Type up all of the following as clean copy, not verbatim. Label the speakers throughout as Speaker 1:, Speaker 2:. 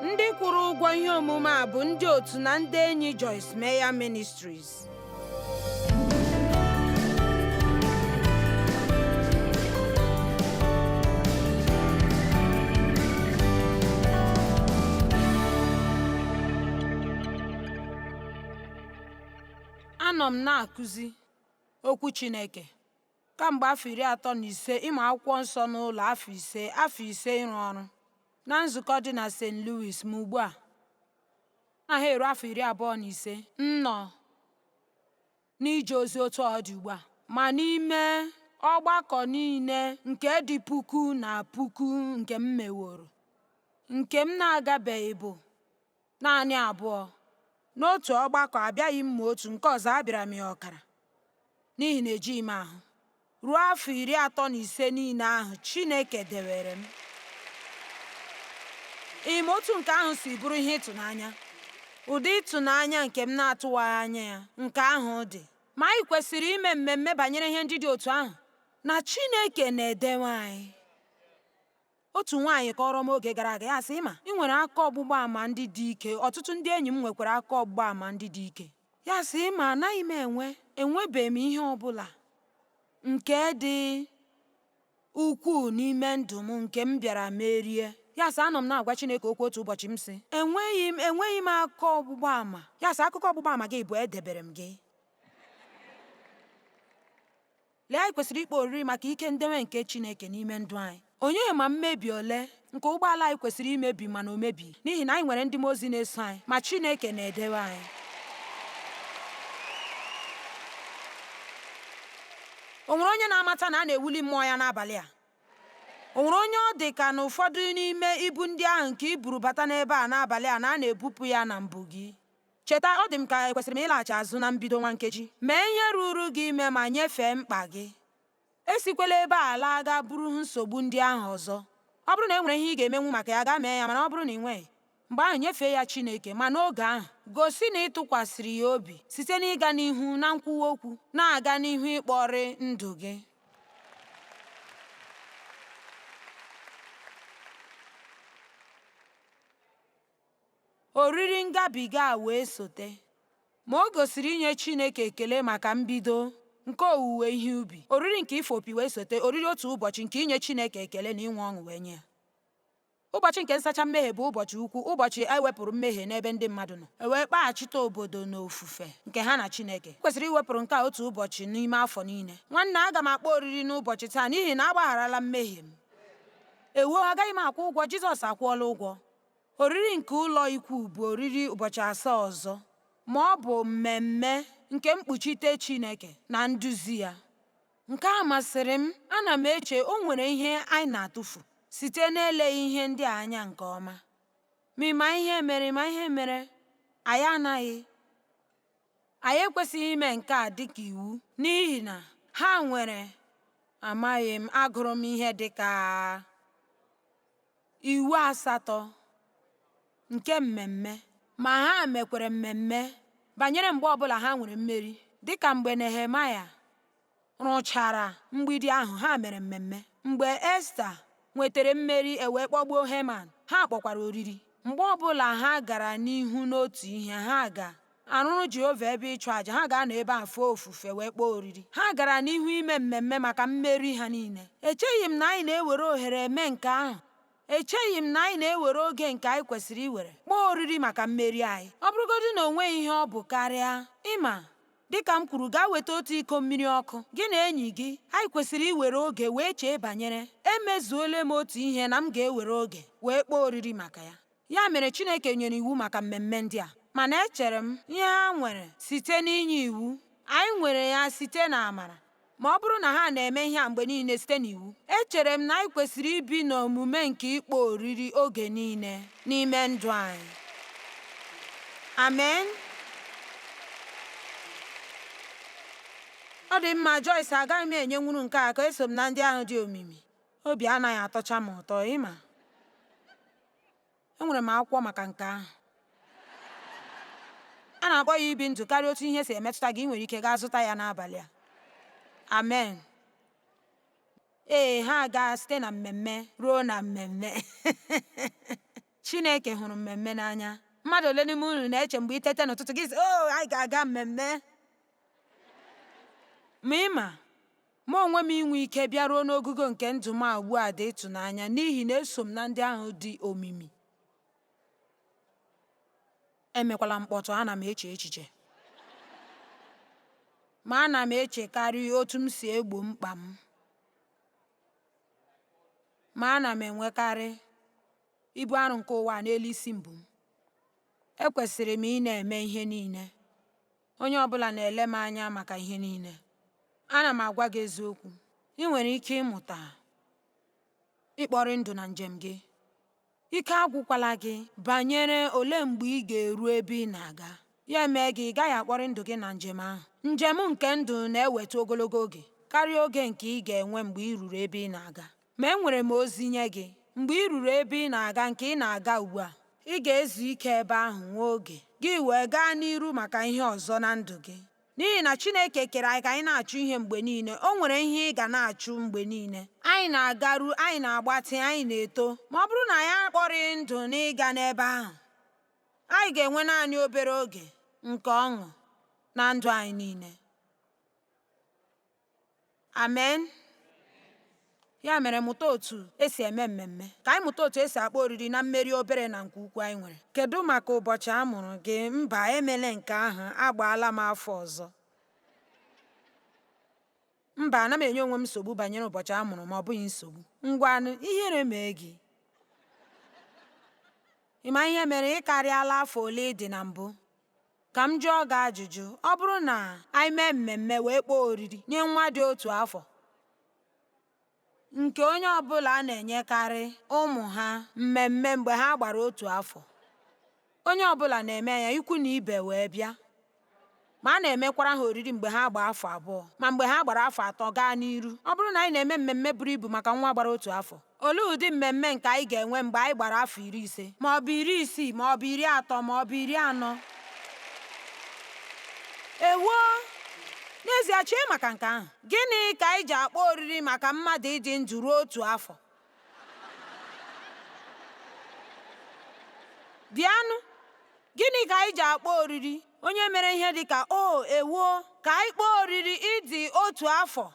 Speaker 1: Ndị kwụrụ ụgwọ ihe omume a bụ ndị otu na ndị enyi Joyce Meyer Ministries. Anọ m na-akụzi okwu Chineke kamgbe afọ 35, ịmụ akwụkwọ nsọ n'ụlọ afọ 5, afọ 5 ịrụ ọrụ na nzukọ dị na St. Louis, ma ugbu a anaghị eru afọ 25 m nọ n'ije ozi otu ọ dị ugbu a, ma n'ime ọgbakọ niile nke dị puku na puku nke m meworo, nke m na-agabeghị bụ naanị abụọ. N'otu ọgbakọ abịaghị m ma otu, nke ọzọ abịara m ya ọkara n'ihi na ejighị m ahụ. Ruo afọ 35 niile ahụ, Chineke dewere m. Ị ma otu nke ahụ si bụrụ ihe ịtụnanya? Ụdị ịtụnanya nke m na-atụwaghị anya ya nke ahụ dị. Ma anyị kwesịrị ime mmemme banyere ihe ndị dị otu ahụ na Chineke na-edewe anyị. Otu nwaanyị kọrọ m oge gara aga, ya sị, Ị ma, ị nwere akụkọ ọgbụgba ama ndị dị ike, ọtụtụ ndị enyi m nwekwara akụkọ ọgbụgba ama ndị dị ike. Ya sị, Ị ma, anaghị m enwe, enwebeghị m ihe ọ bụla nke dị ukwuu n'ime ndụ m nke m bịara merie. Ya sị, anọ m na-agwa Chineke okwu otu ụbọchị, m sị, enweghị m, enweghị m akụkọ ọgbụgba ama. Ya sị, akụkọ ọgbụgba ama gị bụ edebere m gị. Lee, anyị kwesịrị ịkpọ oriri maka ike ndewe nke Chineke n'ime ndụ anyị. Onye ma mmebi ole nke ụgbọala anyị kwesịrị imebi mana o mebighị n'ihi na anyị nwere ndị mmụọ ozi na-eso anyị, ma Chineke na-edewe anyị. O nwere onye na-amata na a na-ewuli mmụọ ya n'abalị a? O nwere onye ọ dị ka na ụfọdụ n'ime ibu ndị ahụ nke i buru bata n'ebe a n'abalị a na a na-ebupụ ya na mbụ gị? Cheta, ọ dị m ka ekwesịrị m ịlaghachi azụ na mbido nwa nkeji. Mee ihe ruuru gị ime ma nyefee mkpa gị. Esikwela ebe a laa gaa buru nsogbu ndị ahụ ọzọ. Ọ bụrụ na e nwere ihe ị ga-emenwu maka ya, gaa mee ya, mana ọ bụrụ na ị nweghị, mgbe ahụ nyefee ya Chineke, ma n'oge ahụ, gosi na ị tụkwasịrị ya obi site n'ịga n'ihu na nkwuwa okwu, na-aga n'ihu ịkpọrị ndụ gị. Oriri ngabiga a wee sote. Ma o gosiri inye Chineke ekele maka mbido nke owuwe ihe ubi. Oriri nke ịfụ opi wee sote, oriri otu ụbọchị nke inye Chineke ekele na inwe ọṅụ wee nye ya. Ụbọchị nke nsacha mmehie bụ ụbọchị ukwu, ụbọchị e wepụrụ mmehie n'ebe ndị mmadụ nọ, e wee kpaghachite obodo n'ofufe nke ha na Chineke. E kwesịrị iwepụrụ nke a otu ụbọchị n'ime afọ niile. Nwanne, aga m akpọ oriri n'ụbọchị taa n'ihi na agbagharala mmehie m. Ewo, agaghị m akwụ ụgwọ, Jizọs akwụọla ụgwọ. Oriri nke ụlọ ikwu bụ oriri ụbọchị asaa ọzọ, ma ọ bụ mmemme nke mkpuchite Chineke na nduzi ya. Nke a masịrị m, ana m eche o nwere ihe anyị na-atụfu site n'eleghị ihe ndị a anya nke ọma. Ma ị ma ihe mere, ị ma ihe mere anyị anaghị Anyị ekwesịghị ime nke a dị ka iwu n'ihi na ha nwere, amaghị m, agụrụ m ihe dị ka iwu asatọ nke mmemme, ma ha mekwere mmemme banyere mgbe ọbụla ha nwere mmeri, dị ka mgbe Nehemaya rụchara mgbidi ahụ, ha mere mmemme. Mgbe Esta nwetara mmeri e wee kpọgbuo Heman, ha kpọkwara oriri. Mgbe ọ bụla ha gara n'ihu n'otu ihe, ha ga-arụrụ Jehova ebe ịchụ aja, ha ga-anọ ebe ahụ fee ofufe wee kpọọ oriri. Ha gara n'ihu ime mmemme maka mmeri ha niile. Echeghị m na anyị na-ewere ohere eme nke ahụ. Echeghị m na anyị na-ewere oge nke anyị kwesịrị iwere kpọọ oriri maka mmeri anyị. Ọ bụrụgodị na o nweghị ihe ọ bụ karịa, ị ma, Dị ka m kwuru, gaa weta otu iko mmiri ọkụ, gị na enyi gị. Anyị kwesịrị iwere oge wee chee banyere, Emezuole m otu ihe na m ga-ewere oge wee kpọọ oriri maka ya. Ya mere Chineke nyere iwu maka mmemme ndị a. Mana echere m, ihe ha nwere site n'inye iwu, anyị nwere ya site n'amara. Ma ọ bụrụ na ha na-eme ihe a mgbe niile site n'iwu, echere m na anyị kwesịrị ibi n'omume nke ịkpọ oriri oge niile n'ime ndụ anyị. Amen. Ọ dị mma, Joyce, agaghị m enyenwuru nke a aka, eso m na ndị ahụ dị omimi. Obi anaghị atọcha m ụtọ, ị ma. Enwere m akwụkwọ maka nke ahụ. A na-akpọ ya ibi ndụ karịa otu ihe si emetụta gị. Ị nwere ike gaa zụta ya n'abalị a. Amen. Ee, ha gaa site na mmemme ruo na mmemme. Chineke hụrụ mmemme n'anya. Mmadụ ole n'ime unu na-eche mgbe i tete n'ụtụtụ gị sị, "Oh, anyị ga-aga mmemme"? Ma ị ma, mụ onwe m inwe ike bịaruo n'ogugo nke ndụ m a ugbu a dị ịtụnanya n'ihi na eso m na ndị ahụ dị omimi. Emekwala mkpọtụ, ana m eche echiche. Ma ana m echekarị otu m si egbo mkpa m. Ma ana m enwekarị ibu arụ nke ụwa a n'elu isi mbu m. Ekwesịrị m ị na-eme ihe niile. Onye ọ bụla na-ele m anya maka ihe niile. Ana m agwa gị eziokwu, ị nwere ike ịmụta ịkpọrị ndụ na njem gị. Ike agwụkwala gị banyere olee mgbe ị ga-eru ebe ị na-aga. Ya emee gị, ị gaghị akpọrị ndụ gị na njem ahụ. Njem nke ndụ na-ewetụ ogologo oge karịa oge nke ị ga-enwe mgbe ị ruru ebe ị na-aga. Ma enwere m ozi nye gị, mgbe ị ruru ebe ị na-aga nke ị na-aga ugbu a, ị ga-ezu ike ebe ahụ nwa oge, gị wee gaa n'iru maka ihe ọzọ na ndụ gị. N'ihi na Chineke kere anyị ka anyị na-achụ ihe mgbe niile, o nwere ihe ị ga na-achụ mgbe niile. Anyị na-agaru, anyị na-agbatị, anyị na-eto. Ma ọ bụrụ na anyị akpọrịghị ndụ n'ịga n'ebe ahụ, anyị ga-enwe naanị obere oge nke ọṅụ na ndụ anyị niile. Amen. Ya mere mụta otu e si eme mmemme. Ka anyị mụta otu e si akpọ oriri na mmeri obere na nke ukwu anyị nwere. Kedu maka ụbọchị a mụrụ gị? Mba, emela nke ahụ, agbaala m afọ ọzọ. Mba, ana m enye onwe m nsogbu banyere ụbọchị a mụrụ m, ọ bụghị nsogbu. Ngwanụ, ihere mee gị. Ị ma ihe mere? Ị karịala afọ ole ị dị na mbụ. Ka m jụọ gị ajụjụ, ọ bụrụ na anyị mee mmemme wee kpọọ oriri nye nwa dị otu afọ, nke onye ọ bụla na-enyekarị ụmụ ha mmemme mgbe ha gbara otu afọ, onye ọ bụla na-eme ya, ikwu na ibe wee bịa, ma a na-emekwara ha oriri mgbe ha gbaa afọ abụọ, ma mgbe ha gbara afọ atọ gaa n'iru. Ọ bụrụ na anyị na-eme mmemme buru ibu maka nwa gbara otu afọ, olee ụdị mmemme nke anyị ga-enwe mgbe anyị gbara afọ 50, ma ọ bụ 60, ma ọ bụ 30, ma ọ bụ 40? Ewo! N'ezie, chee maka nke ahụ. Gịnị ka anyị ji akpọ oriri maka mmadụ ịdị ndụ ruo otu afọ? Bịanụ, gịnị ka anyị ji akpọ oriri? Onye mere ihe dị ka, o, ewo, ka anyị kpọọ oriri ịdị otu afọ.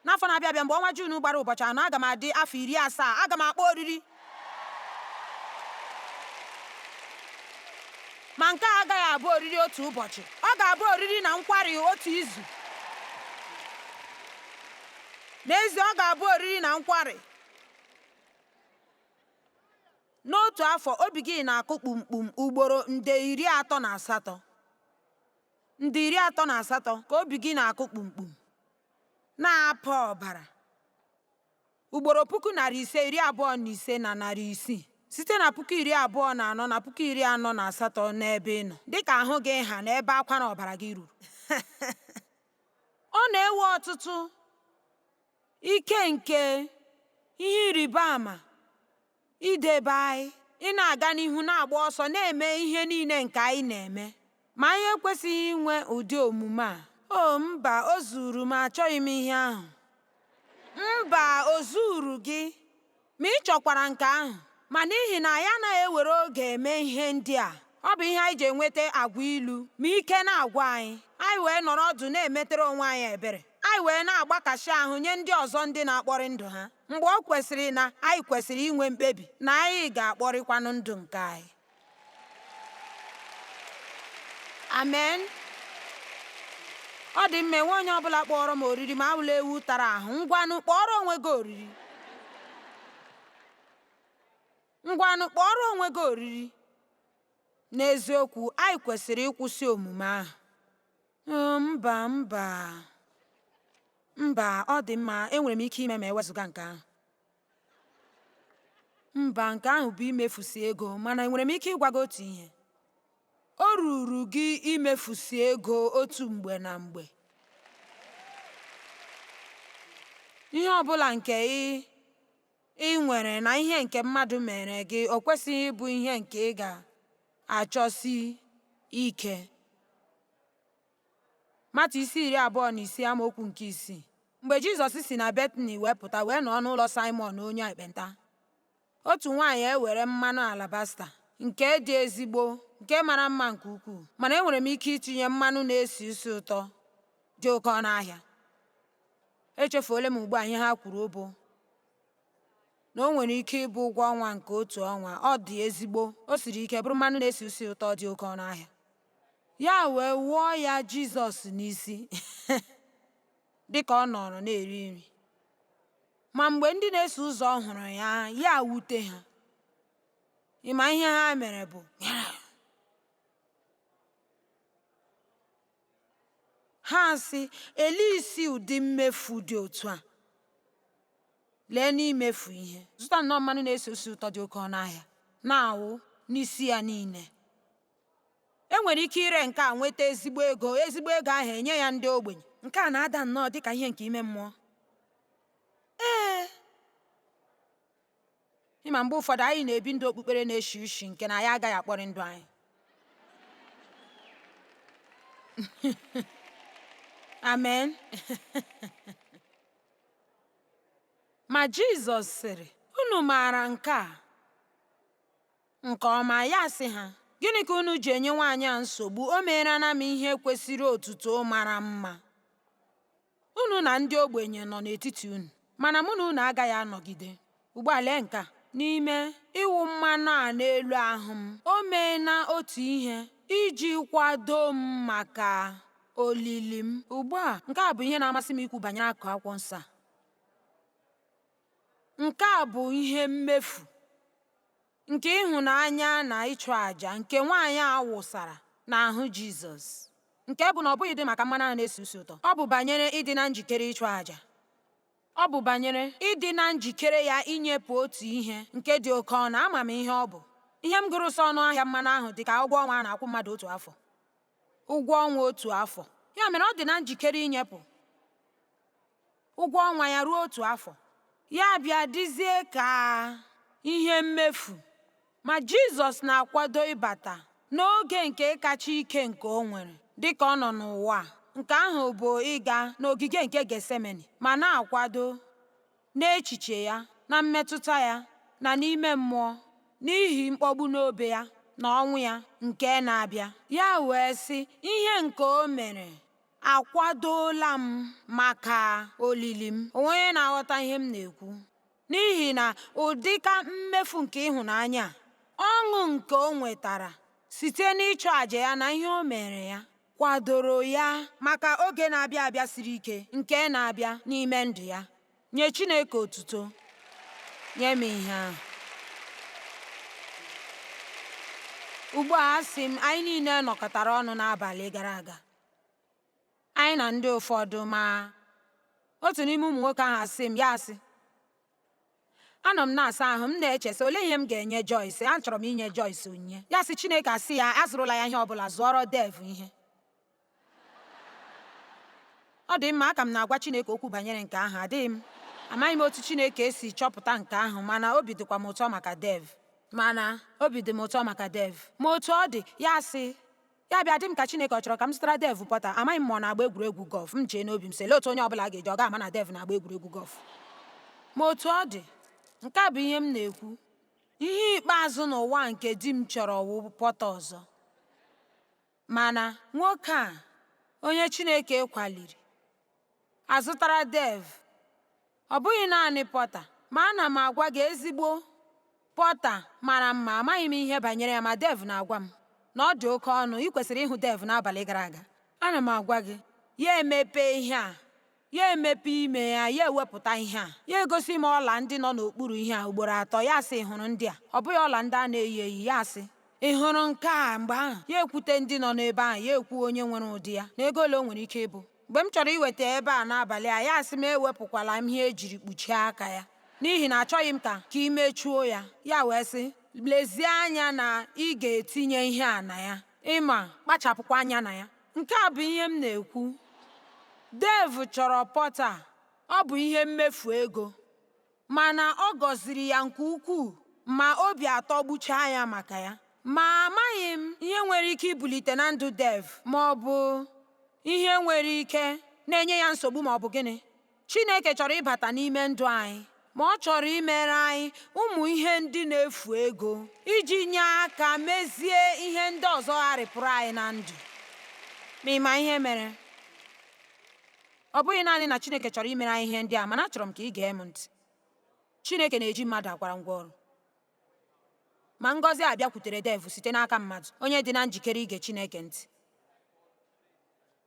Speaker 1: N'afọ na-abịa abịa, mgbe ọnwa Juun gbara ụbọchị anọ, aga m adị afọ 70, aga m akpọ oriri. Ma nke a agaghị abụ oriri otu ụbọchị, ọ ga-abụ oriri na nkwari otu izu. N'ezie, ọ ga-abụ oriri na nkwari. N'otu afọ, obi gị na-akụ kpumkpum ugboro nde 38. Nde 38 ka obi gị na-akụ kpumkpum, na-apụ ọbara ugboro 525,600 site na 24,000 na 48,000 n'ebe ị nọ, dịka ahụ gị ha na ebe akwara ọbara gị ruru. Ọ na-ewe ọtụtụ ike nke ihe ịrịba ama idebe anyị ị na-aga n'ihu na-agba ọsọ na-eme ihe niile nke anyị na-eme. Ma anyị ekwesịghị inwe ụdị omume a. O, mba, o zuuru m, achọghị m ihe ahụ. Mba, o zuuru gị, ma ị chọkwara nke ahụ. Ma n'ihi na anyị anaghị ewere oge eme ihe ndị a, ọ bụ ihe anyị ji enweta agwa ilu ma ike na-agwụ anyị, anyị wee nọrọ ọdụ na-emetere onwe anyị ebere. Anyị wee na-agbakasị ahụ nye ndị ọzọ ndị na-akpọrị ndụ ha, mgbe ọ kwesịrị na anyị kwesịrị inwe mkpebi na anyị ga-akpọrịkwanụ ndụ nke anyị. Amen. Ọ dị mma, enwe onye ọbụla kpọrọ m oriri ma awụla ewu tara ahụ. Ngwanụ, kpọrọ onwe gị oriri. Ngwanụ, kpọrọ onwe gị oriri. N'eziokwu, anyị kwesịrị ịkwụsị omume ahụ. Mba, mba, mba, ọ dị mma, enwere m ike ime ma ewezụga nke ahụ. Mba, nke ahụ bụ imefusi ego, mana enwere m ike ịgwa gị otu ihe. O ruru gị imefusi ego otu mgbe na mgbe. Ihe ọ bụla nke ị nwere na ihe nke mmadụ mere gị, o kwesịghị ịbụ ihe nke ị ga-achọsi ike. Matu isi 26 amaokwu nke isii. Mgbe Jizọs si na Betani wee pụta wee nọọ n'ụlọ Saịmọn onye ekpenta, Otu nwaanyị ewere mmanụ alabasta nke dị ezigbo, nke mara mma nke ukwuu, mana enwere m ike itinye mmanụ na-esi ísì ụtọ dị oke ọnụ ahịa. Echefuola m ugbu a ihe ha kwuru bụ na o nwere ike ịbụ ụgwọ ọnwa nke otu ọnwa. Ọ dị ezigbo, o siri ike bụrụ mmanụ na-esi ísì ụtọ dị oke ọnụ ahịa. Ya wee wụọ ya Jizọs n'isi dị ka ọ nọrọ na-eri nri. Ma mgbe ndị na-eso ụzọ hụrụ ya, ya wute ha. Ị ma ihe ha mere bụ ha sị, Elee isi ụdị mmefu dị otu a? Lee n'imefu ihe. Zụta nnọọ mmanụ na-esi ísì ụtọ dị oke ọnụ ahịa na-awụ n'isi ya niile. E nwere ike ire nke a nweta ezigbo ego, ezigbo ego ahụ enye ya ndị ogbenye. Nke a na-ada nnọọ dị ka ihe nke ime mmụọ. Ee. Ị ma mgbe ụfọdụ anyị na-ebi ndụ okpukpere na-eshi ushi nke na anyị agaghị akpọrị ndụ anyị. Amen. Ma Jizọs sịrị, Unu maara nke a nke ọma. Ya sị ha, Gịnị ka unu ji enye nwaanyị a nsogbu? O meerana m ihe kwesịrị otuto mara mma. Unu na ndị ogbenye nọ n'etiti unu, mana mụ na unu agaghị anọgide. Ugbu a lee nke a. N'ime ịwụ mmanụ a n'elu ahụ m, o meena otu ihe iji kwado m maka olili m. Ugbu a, nke a bụ ihe na-amasị m ikwu banyere akụkụ akwụkwọ nsọ a. Nke a bụ ihe mmefu nke ịhụnanya na ịchụ àjà nke nwaanyị a wụsara n'ahụ Jizọs, nke bụ na ọ bụghị dị maka mmanụ ahụ na-esi isi ụtọ. Ọ bụ banyere ịdị na njikere ịchụ àjà. Ọ bụ banyere ịdị na njikere ya inyepụ otu ihe nke dị oke ọnụ. Ama m ihe ọ bụ. Ihe m gụrụ sọ ọnụ ahịa mmanụ ahụ dị ka ụgwọ ọnwa a na-akwụ mmadụ otu afọ. Ụgwọ ọnwa otu afọ. Ya mere ọ dị na njikere inyepụ ụgwọ ọnwa ya ruo otu afọ. Ya bịa dịzie ka ihe mmefu. Ma Jizọs na-akwado ịbata n'oge nke kacha ike nke o nwere dị ka ọ nọ n'ụwa a. Nke ahụ bụ ịga n'ogige nke Getsemeni ma na-akwado n'echiche ya, na mmetụta ya, na n'ime mmụọ n'ihi mkpọgbu n'obe ya na ọnwụ ya nke na-abịa. Ya wee sị, ihe nke o mere akwadoola m maka olili m. O nwe onye na-aghọta ihe m na-ekwu? N'ihi na ụdịka mmefu nke ịhụnanya a, ọṅụ nke o nwetara site n'ịchụ àjà ya na ihe o mere ya, kwadoro ya maka oge na-abịa abịa siri ike nke na-abịa n'ime ndụ ya. Nye Chineke otuto. Nye m ihe ahụ. Ugbu a asị m, anyị niile nọkọtara ọnụ n'abalị gara aga. Anyị na ndị ụfọdụ ma otu n'ime ụmụ nwoke ahụ asị m, ya asị, anọ m na-asa ahụ m na-eche sị olee ihe m ga-enye Joyce? Achọrọ m inye Joyce onyinye. Ya sị Chineke asị ya azụrụla ya ihe ọbụla, zụọrọ Dev ihe. Ọ dị mma, aka m na-agwa Chineke okwu banyere nke ahụ. Adịghị m amaghị m otu Chineke esi chọpụta nke ahụ, mana obi dịkwa m ụtọ maka Dev. Mana obi dị m ụtọ maka Dev. Ma otu ọ dị, ya sị, ya bịa dị m ka Chineke ọ chọrọ ka m zụtara Dev putter. Amaghị m ma ọ na-agba egwuregwu golf. M chee n'obi m sị, lee otu onye ọbụla ga-eji ọ ga-ama na Dev na-agba egwuregwu golf. Ma otu ọ dị, nke a bụ ihe m na-ekwu. Ihe ikpeazụ n'ụwa nke di m chọrọ wụ putter ọzọ. Mana nwoke a, onye Chineke kwaliri, azụtara Dev ọ bụghị naanị putter, ma ana m agwa gị ezigbo putter mara mma. Amaghị m ihe banyere ya, ma Dev na-agwa m na ọ dị oke ọnụ. Ị kwesịrị ịhụ Dev n'abalị gara aga. Ana m agwa gị, ya emepe ihe a, ya emepe ime ya, ya ewepụta ihe a, ya egosi m ọla ndị nọ n'okpuru ihe a ugboro atọ. Ya sị, ị hụrụ ndị a? Ọ bụghị ọla ndị a na-eyi eyi. Ya sị, ị hụrụ nke a? Mgbe ahụ ya ekwute ndị nọ n'ebe ahụ, ya ekwu onye nwere ụdị ya na ego ole o nwere ike ịbụ. Mgbe m chọrọ iweta ebe a n'abalị a, ya sị m ewepụkwala m ihe ejiri kpuchie aka ya, n'ihi na achọghị m ka ị mechuo ya. Ya wee sị, lezie anya na ị ga-etinye ihe a na ya, ịma kpachapụkwa anya na ya. Nke a bụ ihe m na-ekwu. Dev chọrọ putter, ọ bụ ihe mmefu ego, mana ọ gọziri ya nke ukwuu ma obi atọgbuchaa ya maka ya. Ma amaghị m ihe nwere ike ibulite na ndụ Dev ma ọ bụ ihe nwere ike na-enye ya nsogbu ma ọ bụ gịnị. Chineke chọrọ ịbata n'ime ndụ anyị. Ma ọ chọrọ imere anyị ụmụ ihe ndị na-efu ego iji nye aka mezie ihe ndị ọzọ gharịpụrụ anyị na ndụ. Ma ị ma ihe mere? Ọ bụghị naanị na Chineke chọrọ imere anyị ihe ndị a, mana achọrọ m ka ị gee m ntị. Chineke na-eji mmadụ akwara ngwa ọrụ. Ma ngọzi a bịakwutere Dev site n'aka mmadụ, onye dị na njikere ige Chineke ntị.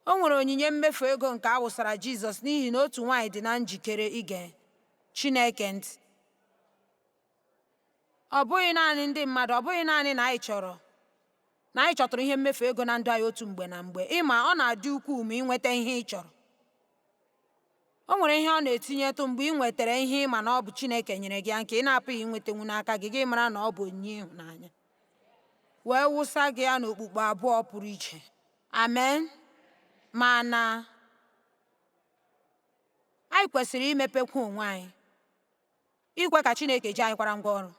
Speaker 1: O nwere onyinye mmefu ego nke a wụsara Jizọs n'ihi na otu nwaanyị dị na njikere ige Chineke ntị. Ọ bụghị naanị ndị mmadụ, ọ bụghị naanị na anyị chọrọ na anyị chọtụrụ ihe mmefu ego na ndụ anyị otu mgbe na mgbe. Ịma, ọ na-adị ukwuu ma ị nweta ihe ị chọrọ. O nwere ihe ọ na-etinyetụ mgbe ị nwetara ihe ị ma na ọ bụ Chineke nyere gị ya nke ị na-apụghị inwetanwu n'aka gị, gị mara na ọ bụ onyinye ịhụnanya. Wee wụsa gị ya n'okpukpu abụọ pụrụ iche. Amen. Mana anyị kwesịrị imepekwa onwe anyị, ikwe ka Chineke ji anyị kwara ngwa ọrụ.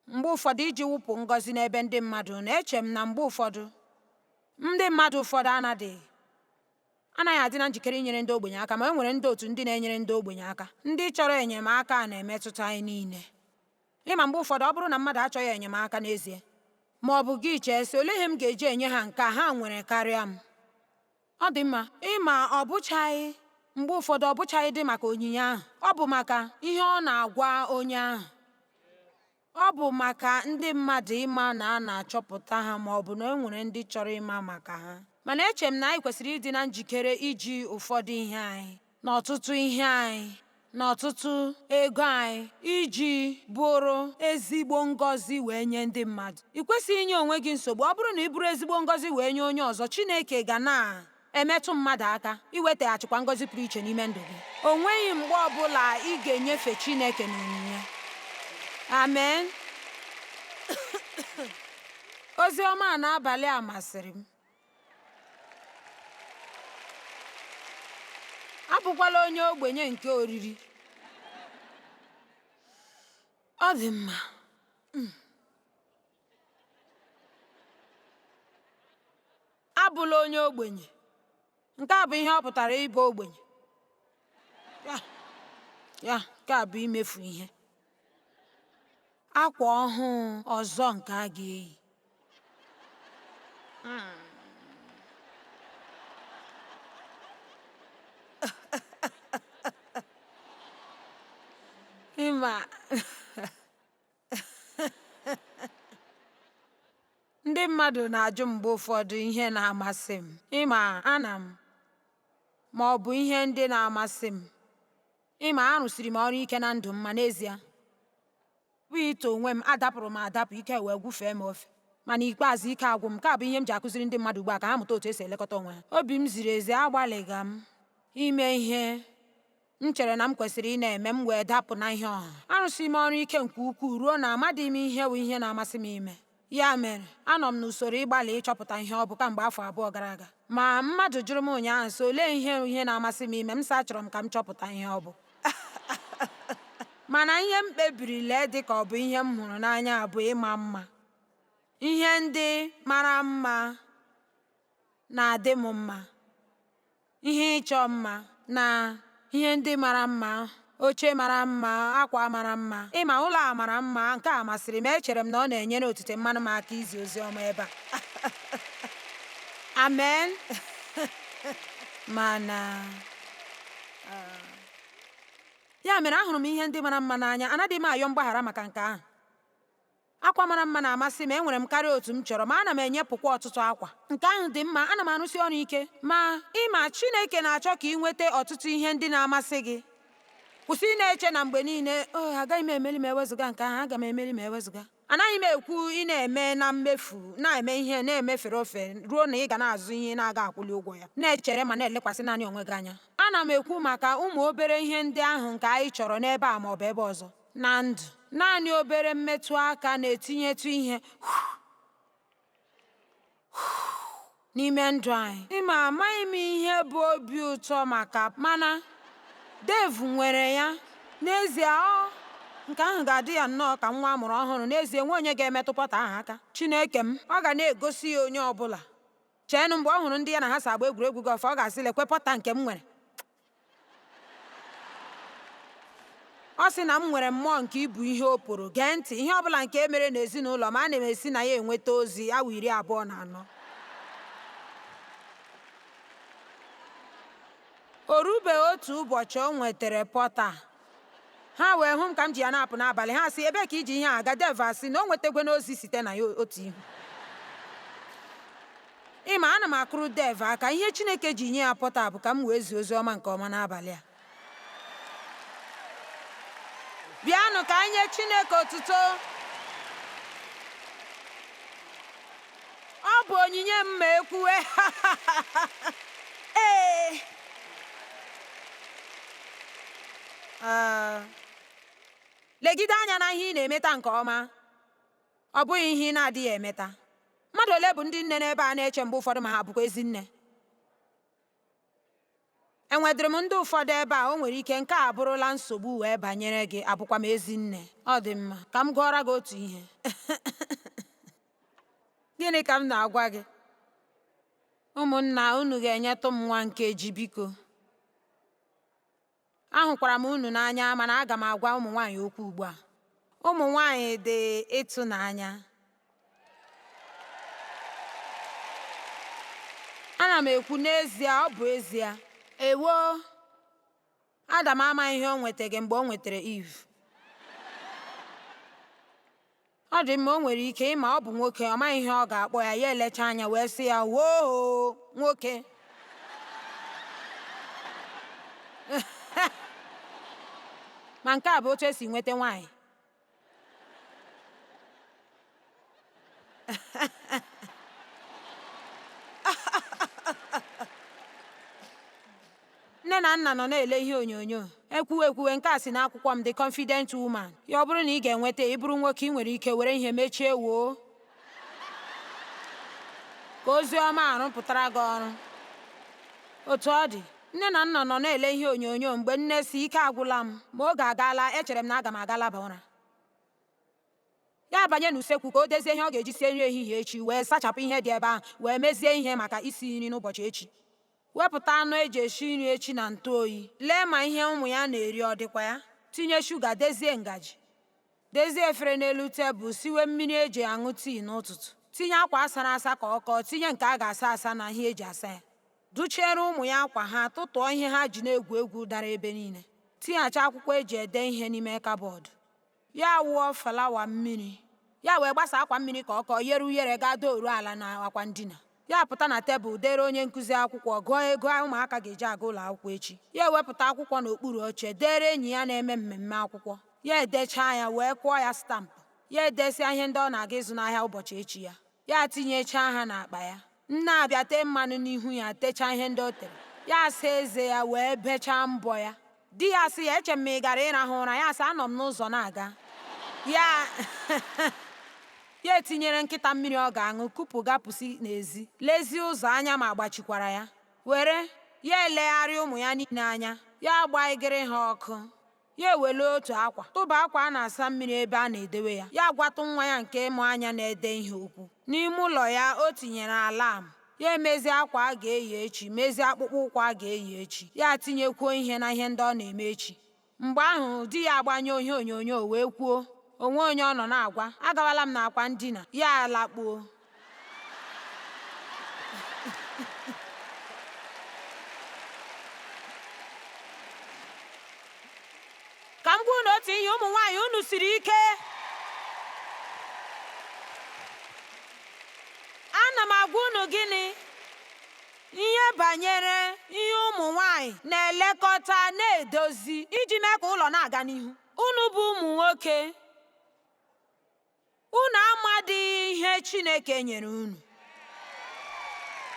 Speaker 1: Mgbe ụfọdụ iji wụpụ ngọzi n'ebe ndị mmadụ nọ, eche m na mgbe ụfọdụ ndị mmadụ ụfọdụ anaghị adị na njikere inyere ndị ogbenye aka, ma e nwere ndị otu ndị na-enyere ndị ogbenye aka. Ndị chọrọ enyemaka na-emetụta anyị niile. Ịma mgbe ụfọdụ ọ bụrụ na mmadụ achọghị enyemaka n'ezie, ma ọ bụ gị chee sị, olee ihe m ga-eji enye ha nke a ha nwere karịa m? Ọ dị mma, ịma ọ bụchaghị mgbe ụfọdụ ọ bụchaghị dị maka onyinye ahụ, ọ bụ maka ihe ọ na-agwa onye ahụ. Ọ bụ maka ndị mmadụ ịma na a na-achọpụta ha ma ọ bụ na e nwere ndị chọrọ ịma maka ha. Mana eche m na anyị kwesịrị ịdị na njikere iji ụfọdụ ihe anyị, na ọtụtụ ihe anyị, na ọtụtụ ego anyị iji bụrụ ezigbo ngọzi wee nye ndị mmadụ. Ị kwesịghị inye onwe gị nsogbu. Ọ bụrụ na ị bụrụ ezigbo ngọzi wee nye onye ọzọ, Chineke ga na-emetụ mmadụ aka iwetaghachikwa ngọzi pụrụ iche n'ime ndụ gị. O nweghị mgbe ọbụla ị ga-enyefe Chineke n'onyinye. Amen. Ozi ọma a n'abalị a masịrị m. Abụkwala onye ogbenye nke oriri. Ọ dị mma. Abụla onye ogbenye. Nke a bụ ihe ọ pụtara ịbụ ogbenye. Ya, nke a bụ imefu ihe. Akwa ọhụụ ọzọ nke a ga-eyi. Ịma ndị mmadụ na-ajụ mgbe ụfọdụ ihe na-amasị m. Ịma ana m ma ọ bụ ihe ndị na-amasị m. Ịma arụsiri m ọrụ ike na ndụ m, ma n'ezie bụ ito onwe m, adapụrụ m adapụ, ike wee gwufee m ofe. Mana ikpeazụ ike agwụ m. Nke a bụ ihe m ji akụziri ndị mmadụ ugbu a ka ha mụta otu esi elekọta onwe ha. Obi m ziri ezi, agbalịga m ime ihe m chere na m kwesịrị ị na-eme, m wee dapụ na ihe ọha. Arụsị m ọrụ ike nke ukwuu ruo na amadịghị m ihe bụ ihe na-amasị m ime. Ya mere, anọ m n'usoro ịgbalị ịchọpụta ihe ọ bụ kamgbe afọ 2 gara aga. Ma mmadụ jụrụ m ụnyaahụ sị, olee ihe na-amasị m ime? M sị, achọrọ m ka m chọpụta ihe ọ bụ. Mana ihe m kpebiri lee dị ka ọ bụ ihe m hụrụ n'anya bụ ịma mma. Ihe ndị mara mma na-adị m mma. Ihe ịchọ mma na ihe ndị mara mma, oche mara mma, akwa mara mma. Ịma ụlọ a mara mma, nke a masịrị m. Echere m na ọ na-enyere otite mmanụ m aka izi ozi ọma ebe a. Amen. Mana ya mere ahụrụ m ihe ndị mara mma n'anya. Anaghị m ayọ mgbaghara maka nke ahụ. Akwa mara mma na-amasị m, enwere m karịa otu m chọrọ, ma ana m enyepụkwa ọtụtụ akwa. Nke ahụ dị mma, ana m arụsi ọrụ ike. Ma ịma Chineke na-achọ ka ị nweta ọtụtụ ihe ndị na-amasị gị. Kwụsị ị na-eche na mgbe niile, oh, agaghị m emeli ma ewezụga nke ahụ, aga m emeli ma ewezụga. Anaghị m ekwu ị na-eme na mmefu, na-eme ihe na-emefere ofe ruo na ị ga na-azụ ihe ị na-aga akwụli ụgwọ ya, na-echere ma na-elekwasị naanị onwe gị anya. Ana m ekwu maka ụmụ obere ihe ndị ahụ nke anyị chọrọ n'ebe a ma ọ bụ ebe ọzọ na ndụ. Naanị obere mmetụ aka na-etinyetụ ihe n'ime ndụ anyị. Ịma amaghị m ihe bụ obi ụtọ maka mana Dave nwere ya. N'ezie ọ nke ahụ ga-adị ya nnọọ ka nwa amụrụ ọhụrụ. N'ezie nwe onye ga-emetụ pọta ahụ aka. Chineke m, ọ ga na-egosi ya onye ọbụla. Cheenụ mgbe ọ hụrụ ndị ya na ha si agba egwuregwu gọlf, ọ ga-asị lekwe pọta nke m nwere. Ọ sị na m nwere mmụọ nke ibu ihe oporo. Gee ntị, ihe ọ bụla nke mere n'ezinụlọ m, ana m esi na ya enweta ozi awa 24. O rubeghị otu ụbọchị o nwetara pọta. Ha wee hụ m ka m ji ya na-apụ n'abalị. Ha sị, ebee ka i ji ihe a aga? Dev asị na o nwetakwa n'ozi site na ya otu ihu. Ị ma, ana m akụrụ Dev aka. Ihe Chineke ji nye ya pọta bụ ka m wee zie ozi ọma nke ọma n'abalị a. Bịanụ ka anyị nye Chineke otuto. Ọ bụ onyinye m ma ekwuwe. Ee. Legide anya na ihe ị na-emeta nke ọma, ọ bụghị ihe ị na-adịghị emeta. Mmadụ ole bụ ndị nne n'ebe a na-eche mgbe ụfọdụ ma ha bụkwa ezi nne? Enwedịrị m ndị ụfọdụ ebe a o nwere ike nke a abụrụla nsogbu wee banyere gị, abụkwa m ezi nne. Ọ dị mma, ka m gụọra gị otu ihe. Gịnị ka m na-agwa gị? Ụmụnna, unu ga-enyetụ m nwa nkeji biko. Ahụkwara m unu n'anya, mana aga m agwa ụmụ nwaanyị okwu ugbu a. Ụmụ nwaanyị dị ịtụnanya. Ana m ekwu n'ezie, ọ bụ ezie. Ewo, Adam amaghị ihe o nwetaghị mgbe o nwetara Eve. Ọ dị mma, o nwere ike ịma ọ bụ nwoke, ọ maghị ihe ọ ga-akpọ ya, ya elecha anya wee sị ya, woo, nwoke. Ma nke a bụ otu esi nweta nwaanyị. Nne na nna nọ na-ele ihe onyonyo. Ekwuwe ekwuwe, nke a si n'akwụkwọ m, The Confident Woman. Ya ọ bụrụ na ị ga-enweta, ị bụrụ nwoke, ị nwere ike were ihe mechie woo ka ozi ọma arụpụtara gị ọrụ. Otu ọ dị, nne na nna nọ na-ele ihe onyonyo mgbe nne si ike agwụla m, ma oge agaala, echere m na aga m aga laba ụra. Ya banye n'usekwu ka o dezie ihe ọ ga-eji sie nri ehihie echi, wee sachapụ ihe dị ebe ahụ, wee mezie ihe maka isi nri n'ụbọchị echi. Wepụta anụ eji esi nri echi na ntụ oyi, lee ma ihe ụmụ ya na-eri ọ dịkwa ya, tinye shuga, dezie ngaji, dezie efere n'elu tebụl, siwe mmiri eji aṅụ tii n'ụtụtụ, tinye akwa asara asa ka ọ kọọ, tinye nke a ga-asa asa na ihe eji asa ya, duchiere ụmụ ya akwa ha, tụtụọ ihe ha ji na-egwu egwu dara ebe niile, tinyeghachi akwụkwọ eji ede ihe n'ime kabọọdụ. Ya wụọ flawa mmiri, ya wee gbasa akwa mmiri ka ọ kọọ, yere uyere gaa dooru ala na akwa ndina. Ya pụta na tebụl dere onye nkụzi akwụkwọ, gụọ ego ụmụaka ga-eji aga ụlọ akwụkwọ echi. Ya ewepụta akwụkwọ n'okpuru oche, dere enyi ya na-eme mmemme akwụkwọ. Ya edechaa ya wee kụọ ya stampụ. Ya edesịa ihe ndị ọ na-aga ịzụ n'ahịa ụbọchị echi ya. Ya tinyechaa ha n'akpa ya. Nne abịa tee mmanụ n'ihu ya, techaa ihe ndị o tere. Ya asa eze ya wee bechaa mbọ ya. Di ya sị ya, eche m ma ị gara ịrahụ ụra. Ya sị, anọ m n'ụzọ na-aga. Ya ya etinyere nkịta mmiri ọ ga-aṅụ, kupụ gapụsị n'ezi, lezie ụzọ anya ma gbachikwara ya. Were ya elegharị ụmụ ya niile anya, ya agbaigịrị ha ọkụ. Ya ewele otu akwa, tụba akwa a na-asa mmiri ebe a na-edewe ya. Ya gwatụ nwa ya nke ịmụ anya na-ede ihe okwu. N'ime ụlọ ya, o tinyere alam. Ya emezie akwa a ga-eyi echi, mezie akpụkpọ ụkwụ a ga-eyi echi. Ya tinyekwuo ihe na ihe ndị ọ na-eme echi. Mgbe ahụ, di ya agbanyụọ ihe onyonyo wee kwuo, onwe onye ọ nọ na-agwa, agawala m n'akwa ndina. Ya alakpuo. Ka m gwa unu otu ihe, ụmụ nwaanyị, unu siri ike. Ana m agwa unu gịnị? Ihe banyere ihe ụmụ nwaanyị na-elekọta na-edozi iji mee ka ụlọ na-aga n'ihu. Unu bụ ụmụ nwoke, unu amadịghị ihe Chineke nyere unu.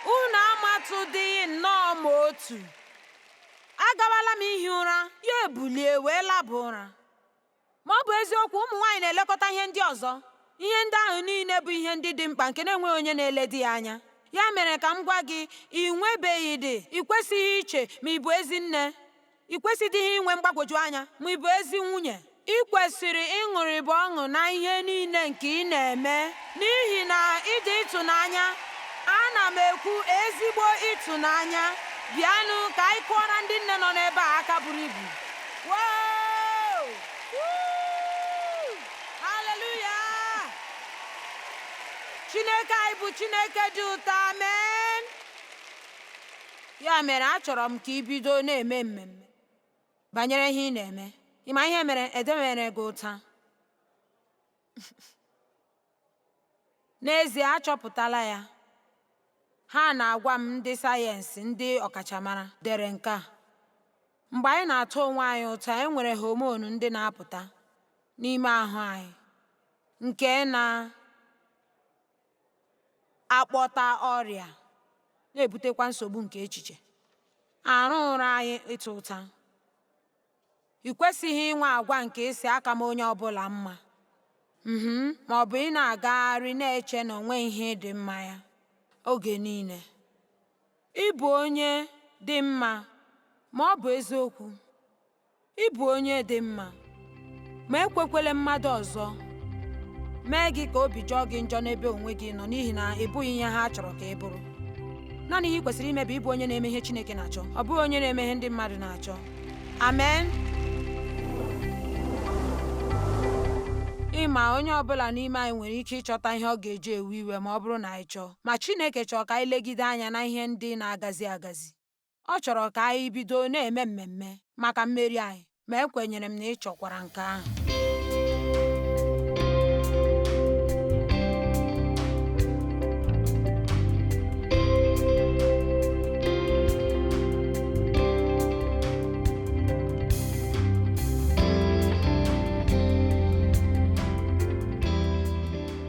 Speaker 1: Unu amatụdịghị nnọọ ma otu. Agawala m ihi ụra, ya ebulie wee laba ụra. Ma ọ bụ eziokwu, ụmụ nwaanyị na-elekọta ihe ndị ọzọ. Ihe ndị ahụ niile bụ ihe ndị dị mkpa nke na-enweghị onye na-eledi ya anya. Ya mere ka m gwa gị, ị nwebeghị dị, ị kwesịghị iche ma ị bụ ezi nne. Ị kwesịdịghị inwe mgbagwoju anya ma ị bụ ezi nwunye. Ị kwesịrị ịṅụrịba ọṅụ na ihe niile nke ị na-eme n'ihi na ị dị ịtụnanya. Ana m ekwu ezigbo ịtụnanya. Bịanụ ka anyị kụọra ndị nne nọ n'ebe a aka buru ibu. Woo! Chineke anyị bụ Chineke dị ụtọ. Amen. Ya mere achọrọ m ka ị bido na-eme mmemme banyere ihe ị na-eme. Ị ma ihe mere edemere gị ụta? N'ezie achọpụtala ya. Ha na-agwa m ndị sayensị ndị ọkachamara dere nke a. Mgbe anyị na-ata onwe anyị ụta, e nwere homonu ndị na-apụta n'ime ahụ anyị nke na-akpọta ọrịa, na-ebutekwa nsogbu nke echiche. Arụ ụra anyị ịta ụta. Ị kwesịghị inwe agwa nke ịsị aka m onye ọbụla mma ma ọ bụ ị na-agagharị na-eche na o nweghị ihe dị mma ya oge niile. Ị bụ onye dị mma, ma ọ bụ eziokwu. Ị bụ onye dị mma, ma ekwekwele mmadụ ọzọ mee gị ka obi jọọ gị njọ n'ebe onwe gị nọ n'ihi na ị bụghị ihe ha chọrọ ka ị bụrụ. Naanị ihe ị kwesịrị ime bụ ịbụ onye na-eme ihe Chineke na-achọ, ọ bụghị onye na-eme ihe ndị mmadụ na-achọ. Amen. Ị ma, onye ọ bụla n'ime anyị nwere ike ịchọta ihe ọ ga-eji ewe iwe ma ọ bụrụ na anyị chọọ. Ma Chineke chọrọ ka anyị legide anya na ihe ndị na-agazi agazi. Ọ chọrọ ka anyị bido na-eme mmemme maka mmeri anyị, ma ekwenyere m na ị chọkwara nke ahụ.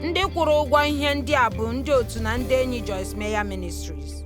Speaker 1: Ndị kwụrụ ụgwọ ihe ndị a bụ ndị otu na ndị enyi Joyce Meyer Ministries.